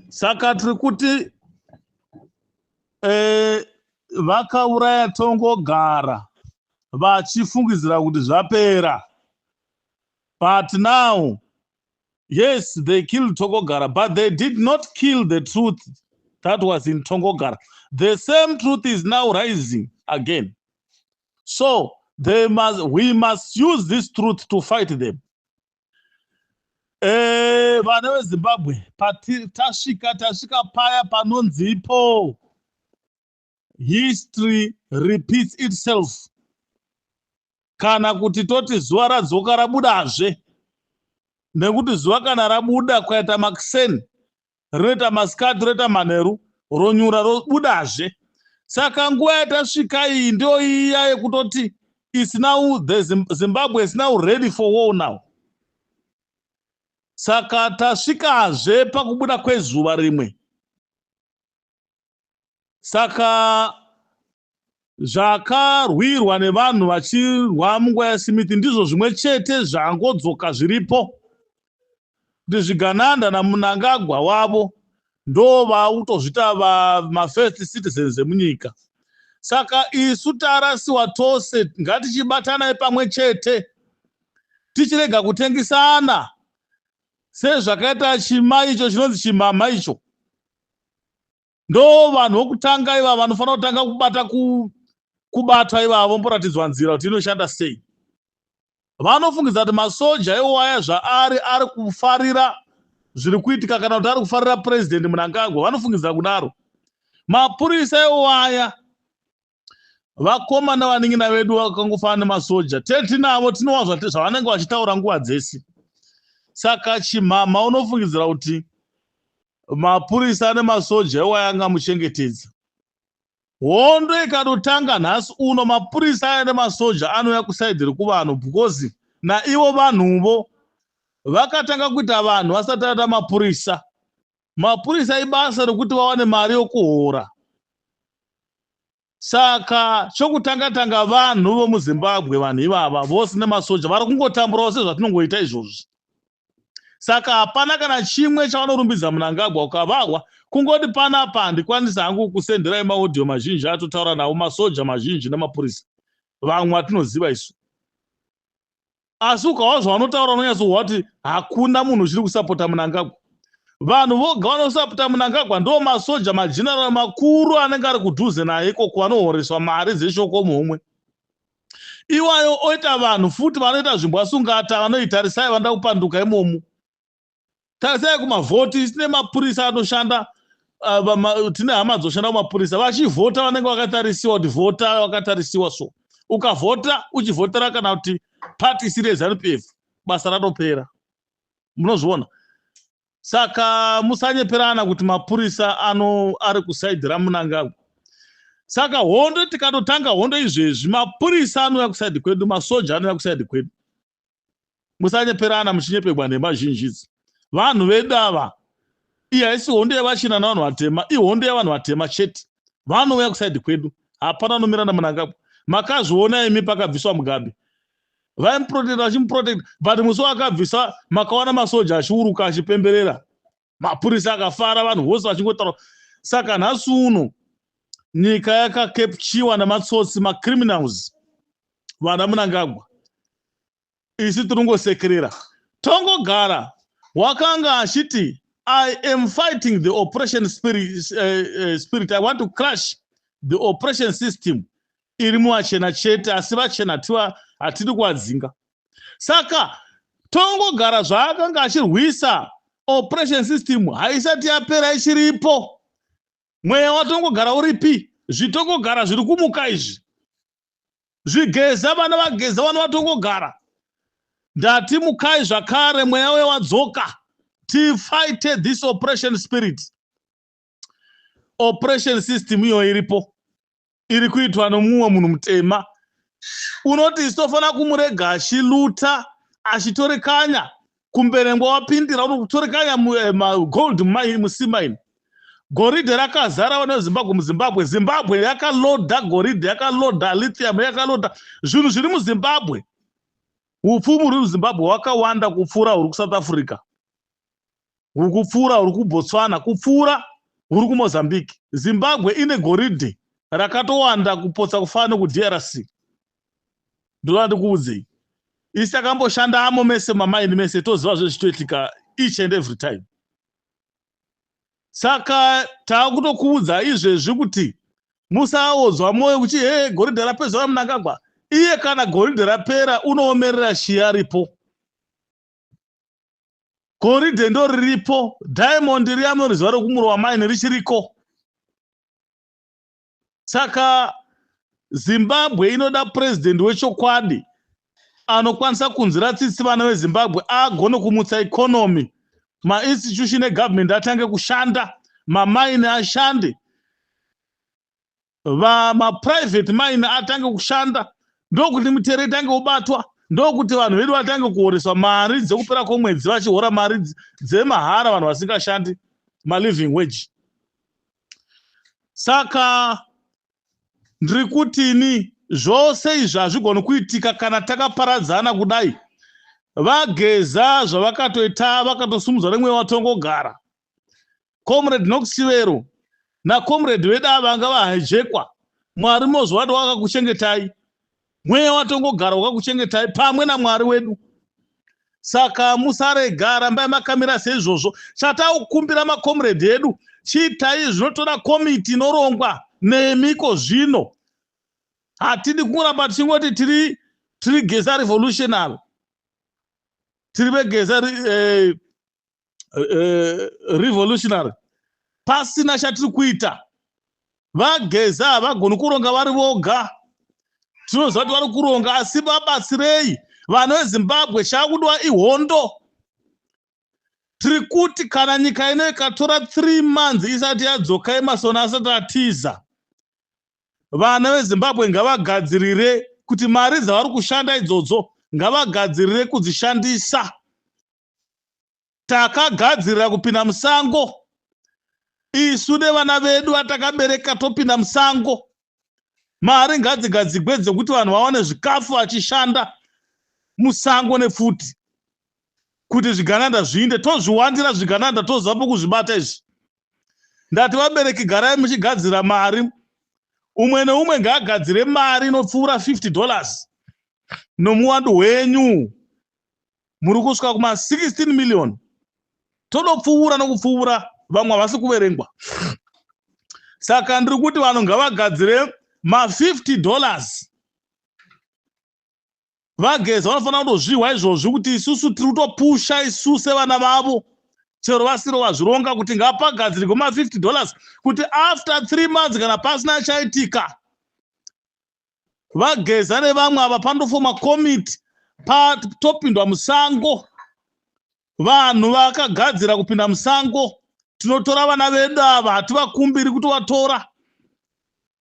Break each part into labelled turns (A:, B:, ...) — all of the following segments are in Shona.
A: Saka tiri kuti vakauraya Tongogara vachifungidzira kuti zvapera, but now, yes, they killed Tongogara, but they did not kill the truth that was in Tongogara. The same truth is now rising again, so they must we must use this truth to fight them. Vana veZimbabwe, tasvika paya panonzipo history repeats itself, kana kuti toti zuva radzoka rabudazve, nekuti zuva kana rabuda kukaita makuseni, rinoita masikati, roita manheru, ronyura, robudazve. Saka nguva yatasvika iyi ndio iya yekutoti is now the Zimbabwe is now ready for war now. Saka tasvikazve pakubuda kwezuva rimwe. Saka zvakarwirwa nevanhu vachirwa munguva yaSmith ndizvo zvimwe chete zvangodzoka zviripo, kuti zvigananda naMunangagwa wavo ndo vautozvita mafirst citizens emunyika. Saka isu tarasiwa tose, ngatichibatanai pamwe chete, tichirega kutengisana sezvakaita chima icho chinonzi chimama icho. Ndo vanhu vokutanga ivava vanofanira kutanga kubata, kubatwa ivava, vomboratidzwa nzira kuti inoshanda sei. Vanofungidza kuti masoja iwaya zvaari ari kufarira zviri kuitika, kana kuti ari kufarira Purezidendi Munangagwa. Vanofungidza kudaro. Mapurisa iwaya, vakomana, vanin'ina vedu vakangofanana nemasoja tetinavo, tinova zvavanenge vachitaura nguva dzese. Saka chimhamha unofungidzira kuti mapurisa nemasoja iwaya angamuchengetedza? Hondo ikatotanga nhasi uno, mapurisa aya nemasoja anouya kuside rekuvanhu, because naivo vanhuvo vakatanga kuita vanhu vasati vaita mapurisa. Mapurisa ibasa rekuti vawane mari yokuhora. Saka chokutanga tanga, vanhu vomuZimbabwe, vanhu ivava vose nemasoja vari kungotamburawo sezvatinongoita izvozvi. Saka hapana kana chimwe chavanorumbidza Munangagwa. Ukavahwa kungoti panapa, handikwanisi hangu kusenderai maaudio mazhinji atotaura navo masoja mazhinji nemapurisa vamwe vatinoziva isu, asi ukahwa zvavanotaura unonyatsohwa kuti hakuna munhu uchiri kusapota Munangagwa. Vanhu voga vanosapota Munangagwa ndo masoja, mageneral makuru anenge ari kudhuze naye ikoko, vanohoreswa mari dzeshoko muhomwe iwayo. Oita vanhu futi vanoita zvimbwasungata, vanoitarisai vanoda kupanduka imomo. Tarisai kumavhoti, tine mapurisa anoshanda, tine hama dzoshanda kumapurisa. Vachivhota vanenge vakatarisiwa kuti vhota vakatarisiwa. So ukavhota uchivhotera kana kuti pati isiri yeZANU PF, basa ratopera, munozviona. Saka musanyeperana kuti mapurisa ano ari kuside raMunangagwa. Saka hondo, tikatotanga hondo izvezvi, mapurisa anouya kuside kwedu, masoja anouya kuside kwedu. Musanyeperana muchinyepegwa nhema zhinji idzi. Vanhu vedu ava, iyi haisi hondo yevachina navanhu vatema, ihondo yevanhu vatema chete. Vanouya kuside kwedu, hapana anomira naMunangagwa. Makazviona imi pakabviswa Mugabe, vaimuprotecta, vachimuprotecta, but musi wakabvisa makaona masoja achiuruka achipemberera, mapurisa akafara, vanhu vose vachingotaura. Saka nhasi uno nyika yakacapturewa nematsotsi, macriminals, vana Munangagwa. Isi tiringosekerera. Tongogara wakanga achiti, "I am fighting the operation spirit. I want to crush the operation system iri muvachena chete," asi vachena hatidi kuvadzinga. Saka Tongogara zvaakanga achirwisa operation system haisati yapera, ichiripo. Mweya waTongogara uripi? Zvitongogara zviri kumuka izvi, zvigeza, vana vageza, vana vaTongogara. Ndati mukai zvakare, mweya uye wadzoka, tifighte this operation spirit. Operation system iyo iripo, iri kuitwa nomumwe munhu mutema. Unoti isi tofanira kumurega achiluta, achitorekanya kumberengwa, wapindira unotorekanya magold musimine. Goridhe rakazara, vana veZimbabwe, muZimbabwe. Zimbabwe yakaloda goridhe, yakaloda lithium, yakaloda zvinhu zviri muZimbabwe. Upfumi huri muZimbabwe hwakawanda kupfuura huri kuSouth Africa. Huri kupfuura huri kuBotswana, kupfuura huri kuMozambique. Zimbabwe ine goridhe rakatowanda kupotsa kufana nekuDRC. Ndoda ndikuudzei, isi takamboshandamo mese mamaini mese, toziva zvezvitoitika each and every time. Saka taakutokuudza izvezvi kuti musaodzwa mwoyo kuti he, goridhe rapedzwa naMunangagwa. Iye kana goridhe rapera, unoomerera shiya ripo. Goridhe ndo riripo, diamond riya munoriziva rekumurowa maini richiriko. Saka Zimbabwe inoda purezidendi wechokwadi anokwanisa kunzwira tsitsi vana veZimbabwe, agone kumutsa economy, mainstitution egovernment atange kushanda, mamaini ashande, vamaprivate mine atange kushanda, ndokuti mitero itange kubatwa, ndokuti vanhu vedu vatange kuhoreswa mari dzekupera kwomwedzi, vachihora mari dzemahara, vanhu vasingashandi, maliving wage. Saka ndiri kutini, zvose izvi hazvigoni kuitika kana takaparadzana kudai. Vageza zvavakatoita, vakatosumudzwa nemweya watongogara. Comrade Knox Chivero nacomrade vedu ava vanga vahijekwa, Mwari mozvati wakakuchengetai, mweya watongogara wakakuchengetai pamwe naMwari wedu. Saka musarega, rambai makamira seizvozvo. Chataukumbira macomrade edu, chiitai zvinotora komiti inorongwa nemiko zvino. Hatidi kungoramba tichingoti tiri Geza revolutionary, tiri veGeza revolutionary, pasina chatiri kuita. Vageza havagoni kuronga vari voga. Tinoziva kuti vari kuronga, asi vabatsirei. Vanhu veZimbabwe, chaakudiwa ihondo. Tiri kuti kana nyika ino ikatora 3 months isati yadzoka, Emmerson asati atiza, vana veZimbabwe ngavagadzirire kuti mari dzavari kushanda idzodzo ngavagadzirire kudzishandisa. Takagadzirira kupinda musango isu nevana vedu vatakabereka, topinda musango. Mari ngadzigadzigwe dzekuti vanhu vawane zvikafu vachishanda musango nepfuti, kuti zvigananda zviinde. Tozviwandira zvigananda, toziva pokuzvibata izvi. Ndati vabereki, garai muchigadzira mari. Umwe neumwe ngaagadzire mari inopfuura $50 nomuwandu hwenyu. Muri kusvika kuma16 million, todopfuura nokupfuura, vamwe havasi kuverengwa. Saka ndiri kuti vanhu ngavagadzire ma$50. Vageza vanofanira kutozvihwa izvozvi kuti isusu tiri kutopusha, isu sevana vavo, chero vasiro vazvironga, kuti ngapagadzirwe ma$50, kuti after 3 months kana pasina chaitika, Vageza nevamwe ava pandofoma komiti, patopindwa musango. Vanhu vakagadzira kupinda musango, tinotora vana vedu ava, hativakumbiri kutovatora.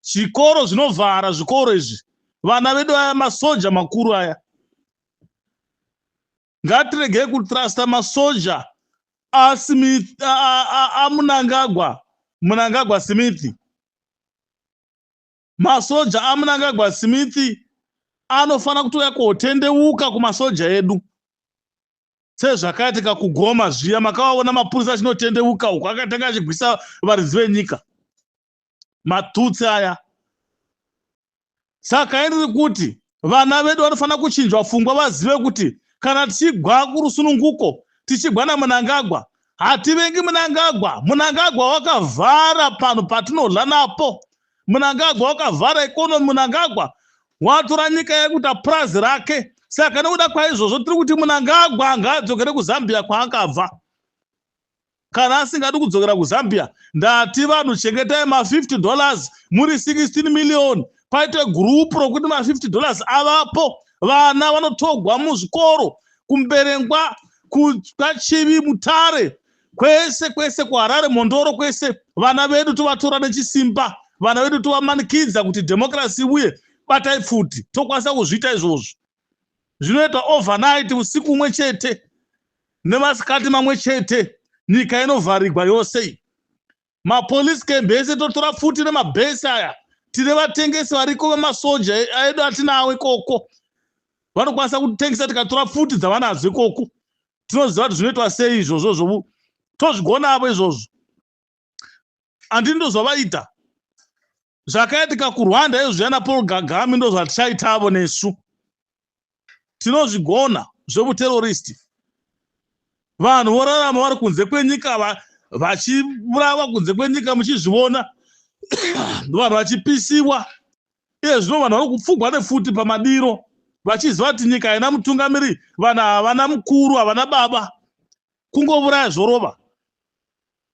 A: Zvikoro zvinovhara zvikoro izvi, vana vedu aya masoja makuru aya. Ngatiregei kutrusta masoja aSmith, aMunangagwa, Munangagwa Smith. Masoja aMunangagwa Smith anofanira kutouya kotendeuka kumasoja edu, sezvakaitika kuGoma zviya. Makavaona mapurisa achinotendeuka uko, akatanga achigwisa varidzi venyika, matutsi aya. Saka indiri kuti vana vedu vanofanira kuchinjwa pfungwa, vazive kuti kana tichigwa kurusununguko, tichigwa naMunangagwa, hativengi Munangagwa. Munangagwa wakavhara panhu patinodla napo, Munangagwa wakavhara economy, Munangagwa watora nyika yekuita purazi rake. Saka nekuda kwaizvozvo tiri kuti Munangagwa ngaadzokere kuZambia kwaakabva. Kana asingadi kudzokera kuZambia, ndati vanhu chengetai ma$50 muri 16 million, paite gurupu rokuti ma$50 avapo. Vana vanotogwa muzvikoro, kuMberengwa, kwaChivi, Mutare, kwese kwese, kuHarare, Mondoro, kwese, vana vedu tovatora nechisimba, vana vedu tovamanikidza kuti dhemokirasi iuye, batai pfuti. Tokwanisa kuzviita izvozvo, zvinoitwa overnight, usiku umwe chete nemasikati mamwe chete, nyika inovharigwa yose iyi. Mapolisi camp ese totora pfuti nemabhesi aya. Tine vatengesi variko vemasoja edu atinawo ikoko, vanokwanisa kutengesa, tikatora pfuti dzavanadzo ikoko. Tinoziva kuti zvinoitwa sei izvozvo. Tozvigonavo izvozvo. Handini ndozvavaita. Zvakaitika kuRwanda izvo zviya naPaul Kagame ndozvatichaitavo nesu. Tinozvigona zvevuteroristi. Vanhu vorarama vari kunze kwenyika, vachiurawa kunze kwenyika muchizviona, vanhu vachipisiwa. Iye zvino vanhu vari kupfugwa nefuti pamadiro vachiziva kuti nyika haina mutungamiri, vanhu havana mukuru, havana baba, kungovuraya zvorova.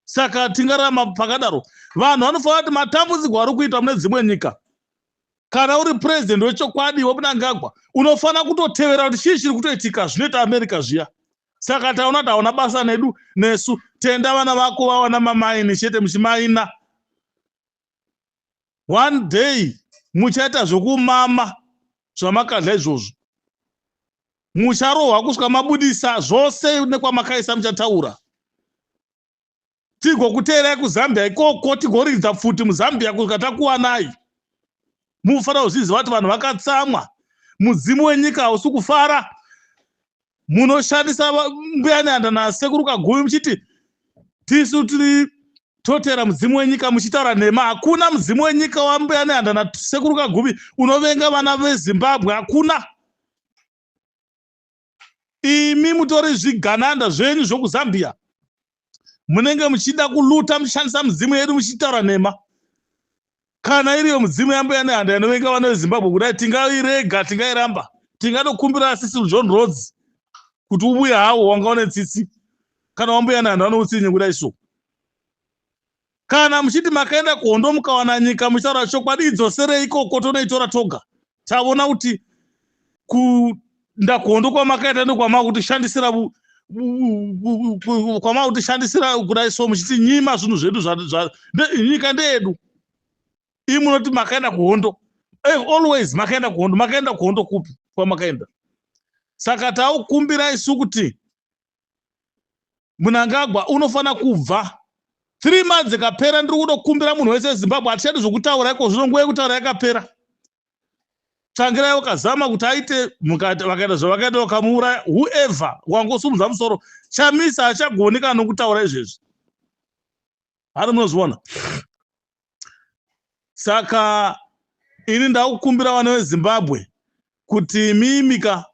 A: Saka tingararama pakadaro? Vanhu vanofanira kuti matambudziko ari kuitwa mune dzimwe nyika. Kana uri purezidendi wechokwadi weMnangagwa, unofanira kutotevera kuti chii chiri kutoitika zvinoita America zviya. Saka taona kuti hauna basa nedu nesu. Tenda vana vako vawana mamaini chete, muchimaina. One day muchaita zvokumama zvamakadla izvozvo. Mucharohwa kusvika mabudisa zvose nekwamakaisa muchataura. Tigokuteerai kuZambia ikoko, tigoridza pfuti muZambia kusvika takuwanai. Mufanira kuzviziva kuti vanhu vakatsamwa. Mudzimu wenyika hausi kufara. Munoshandisa Mbuya Nehanda naSekuru Kaguvi muchiti tisu tiri totera mudzimu wenyika, muchitaura nhema. Hakuna mudzimu wenyika waMbuya Nehanda naSekuru Kaguvi unovenga vana veZimbabwe. Hakuna. Imi mutori zvigananda zvenyu zvokuZambia, munenge muchida kuluta muchishandisa mudzimu yedu muchitaura nhema. Kana iriyo mudzimu yaMbuya Nehanda inovenga vana veZimbabwe kudai, tingairega? Tingairamba? Tingatokumbira Cecil John Rhodes kuti ubuye hawo wanga une tsitsi kana waMbuya Nehanda vane utsinye kudai so? Kana muchiti makaenda kuhondo mukawana nyika, muchitaura chokwadi, idzoserei ikoko tonoitora toga. Taona kuti kunda kuhondo kwamakaita ndokwamakutishandisira, kwamakutishandisira kudai so, muchiti nyima zvinhu zvedu. Nyika ndeyedu. Ii, munoti makaenda kuhondo, always makaenda kuhondo. Makaenda kuhondo kupi kwamakaenda? Saka taukumbira isu kuti Mnangagwa unofanira kubva. 3 months ikapera, ndiri kutokumbira munhu wese weZimbabwe, hatichadi zvokutaura iko zvino, nguva yekutaura yakapera. Tsvangirai wakazama kuti aite, vakaita zvavakaita, vakamuuraya. Whoever wangosumudza musoro, Chamisa hachagoni kana nokutaura izvezvi, hari munozviona. Saka ini ndakukumbira vana veZimbabwe kuti imimika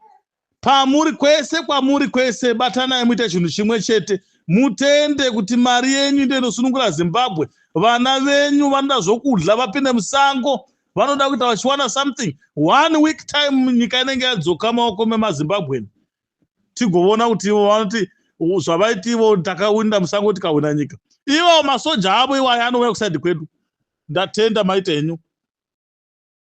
A: pamuri kwese, kwamuri kwese, batanai muite chinhu chimwe chete. Mutende kuti mari yenyu ndiyo inosunungura Zimbabwe. Vana venyu vanoda zvokudla, vapinde musango, vanoda kuita vachiwana something. One week time, nyika inenge yadzoka maoko memaZimbabweni, tigovona kuti ivo vanoti zvavaiti ivo takawinda musango tikawina nyika, ivo masoja avo iwaya anouya kuside kwedu. Ndatenda, maita henyu.